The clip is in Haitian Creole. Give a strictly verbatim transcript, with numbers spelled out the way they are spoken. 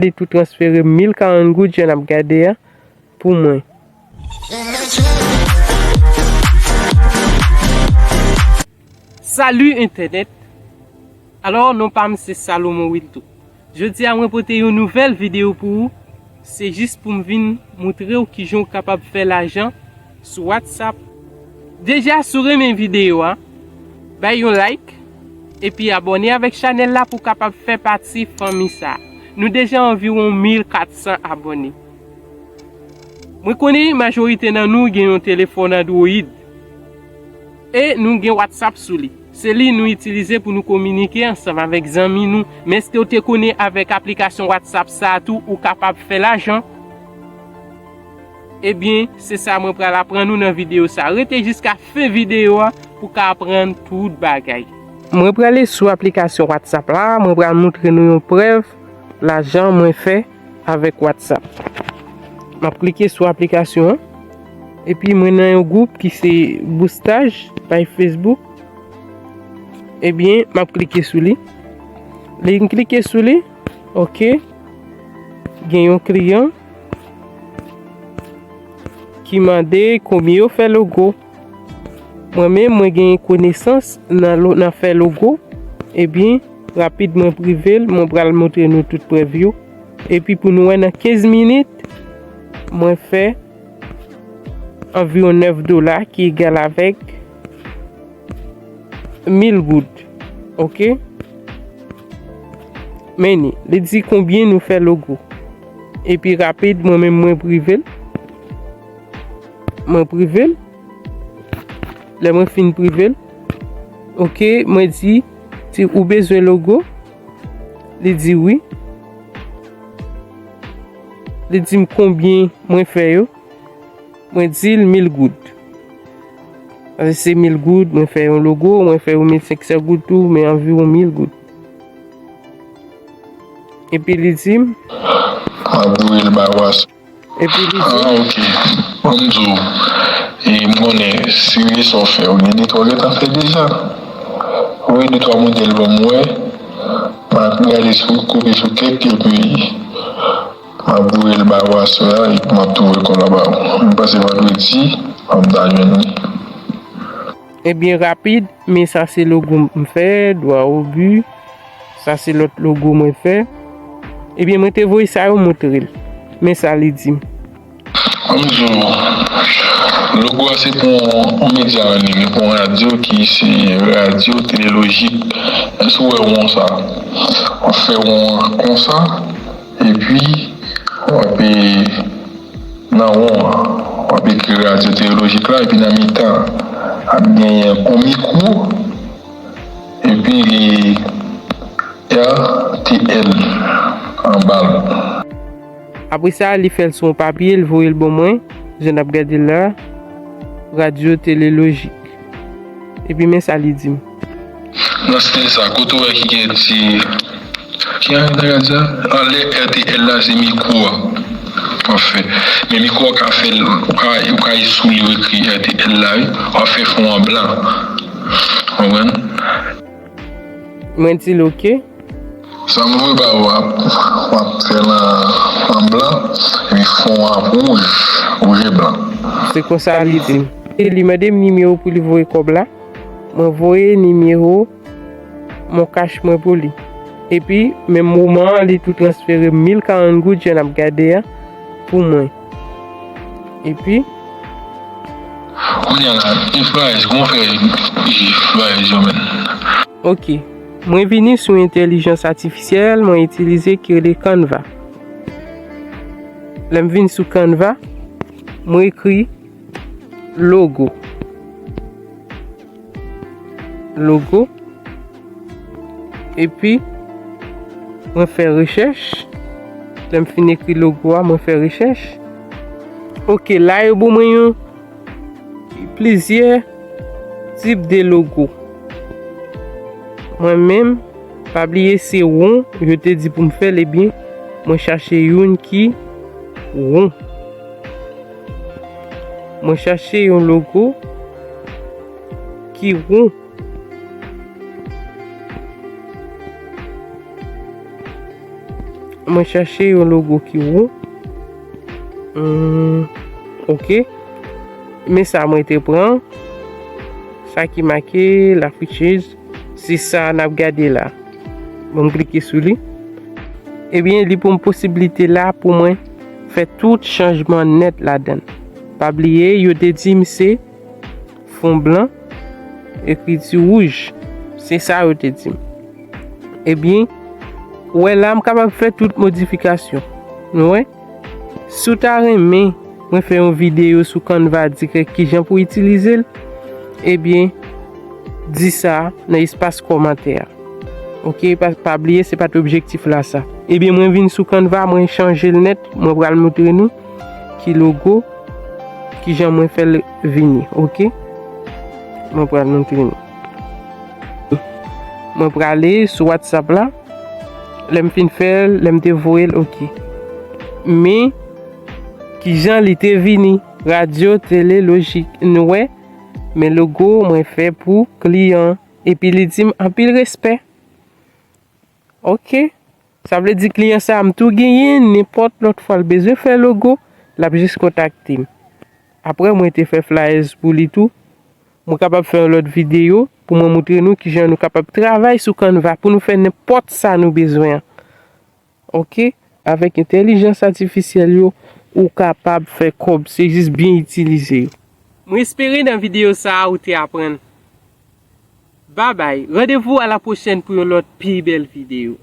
Li tou transfere mil karant goud, jan n ap gade a, pou mwen. Salut entènèt. Alò, non pa m se Salomon Wildo. Jodi a mwen pote yon nouvèl videyo pou ou. Se jis pou m vin moutre w kijan w kapab fè lajan sou WhatsApp. Deja, si w renmen videyo a, bay yon like, epi abòne avèk chanèl la pou w kapab fè pati fanmi sa. Nou deja anviwon mil katsan abòne. Mwen konnen majorite nan nou gen yon telefòn Android. E nou gen WhatsApp sou li. Se li nou itilize pou nou kominike ansanm avèk zanmi nou. Men èske w te konnen avèk aplikasyon WhatsApp sa a tou, ou kapab fè lajan? Ebyen, se sa mwen pral aprann ou nan videyo sa. Rete jiska fen videyo a pou w ka aprann tout bagay. Mwen prale sou aplikasyon WhatsApp la, mwen pral moutre nou yon prèv lajan mwen fè avèk WhatsApp. M ap klike sou aplikasyon an. Epi mwen nan yon gwoup ki se Boostaj by Facebook. Ebyen, m ap klike sou li. Lè m klike sou li, oke. Gen yon kliyan ki mande konbyen yo fè logo. Mwen menm, mwen gen konesans nan lo-, nan fè logo. Ebyen, rapid mwen prive l, mwen pral montre nou tout prèv yo. Epi pou nou wè nan kenz minit, mwen fè anviwon nèf dola ki egal avèk mil goud. Oke? Men li, li di konbyen nou fè logo. Epi rapid, mwen menm mwen prive l. Mwen prive l. Lè mwen fin prive l, oke, mwen di, di ou bezwen logo? Li di wi. Li di m konbyen mwen fè yo. Mwen di l mil goud. Paske se mil goud, mwen fè yon logo, mwen fè yon mil senksan goud tou, men anviwon mil goud. Epi li di m, m ap voye l ba w aswè. Epi li di m, ah, oke. Ban m di w, e, m konnen serye sa w fè, ou gen de twa w gentan fè deja. Voye de twa modèl ban m wè. M ap gade sou, kope sou kèk, epi m ap voye l ba w aswè a, epi m ap tou voye kòb la ba w. M panse vandredi, m ap ta jwenn li. Ebyen, rapid, men sa se logo m fè, dwa obi. Sa se lòt logo mwen fè. Ebyen, mwen te voye sa yo montre l. Men sa li di m. Ban m di w, logo a se pou yon medya an liy, pou yon radyo ki se radyo Tele Lojik. Èske w wè won sa? W ap fè won an konsa, epi w ap, e, nan won an, w ap ekri radyo Tele Lojik la, epi nan mitan, ap genyen yon mikwo, epi li R T L anba l. Apre sa, li fè l sou yon papye, li voye l ban mwen, jan n ap gade l la, radyo Tele Lojik. Epi men sa li di m. Nan stil sa, kote w wè ki gen ti, ki an nan radyo a? Anlè R T L la, se mikwo a. Anfen, men mikwo a ka fè l, ou ka, ou ka sou li, ou ekri R T L la, wi. W ap fè fon an blan. Konprann? Mwen di l oke. Sa m voye ba ou a, w ap fè l an, an blan, epi fon an ap wouj, wouj e blan. Se konsa li di m. E li mande m nimewo pou li voye kòb la. Mwen voye nimewo Moncash mwen pou li. Epi, menm moman an, li tou transfere mil karant goud, jan n ap gade a, pou mwen. Epi, kounye a la, e flyers, kòman w fè flyers yo menm? Oke. Mwen vini sou entèlijans atifisyèl, mwen itilize ki rele Canva. Lè m vin sou Canva, mwen ekri logo. Logo. Epi, mwen fè rechèch. Lè m fin ekri logo a, mwen fè rechèch. Oke, la yo ban mwen yon plizyè tip de logo. Mwen menm, pa bliye se won yo te di pou m fè l, ebyen, mwen chache youn ki won. Mwen chache yon logo ki won. Mwen chache yon logo ki wou. Hmm, ok. Men sa mwen te pran. Sa ki make la fricheuse. Se sa n ap gade la. Bon, m klike sou li. Ebyen, li pou m posiblite la pou mwen fè tout chanjman nèt ladan l. Pa bliye, yo te di m se fon blan, ekriti wouj. Se sa yo te di m. Ebyen, ou wè la, m kapab fè tout modifikasyon. Nou wè? Si w ta renmen mwen fè yon videyo sou Canva dirèk kijan pou itilize l, ebyen, di sa nan espas kòmantè a. Ok, pa, pa bliye, se pa t objektif la sa. Ebyen, mwen vin sou Canva, mwen chanje l nèt, mwen pral montre nou ki logo, kijan mwen fè l vini, ok? Mwen pral montre nou. Mwen prale sou WhatsApp la. Lè m fin fè l, lè m te voye l, ok. Men, kijan li te vini? Radyo, tele, lojik. Nou wè? Men logo mwen fè pou kliyan. Epi li di m anpil respè. Ok. Sa vle di kliyan sa a m tou genyen, nenpòt lòt fwa l bezwen fè logo, l ap jis kontakte m. Apre mwen te fè flyers pou li tou. Mwen kapab fè yon lòt videyo pou mwen montre nou kijan nou kapab travay sou Canva pou nou fè nenpòt sa nou bezwen an. Ok? Avèk entèlijans atifisyèl yo, ou kapab fè kòb, se jis byen itilize yo. Mwen espere nan videyo sa a ou te aprann. Babay, randevou a la pwochèn pou yon lòt pi bèl videyo.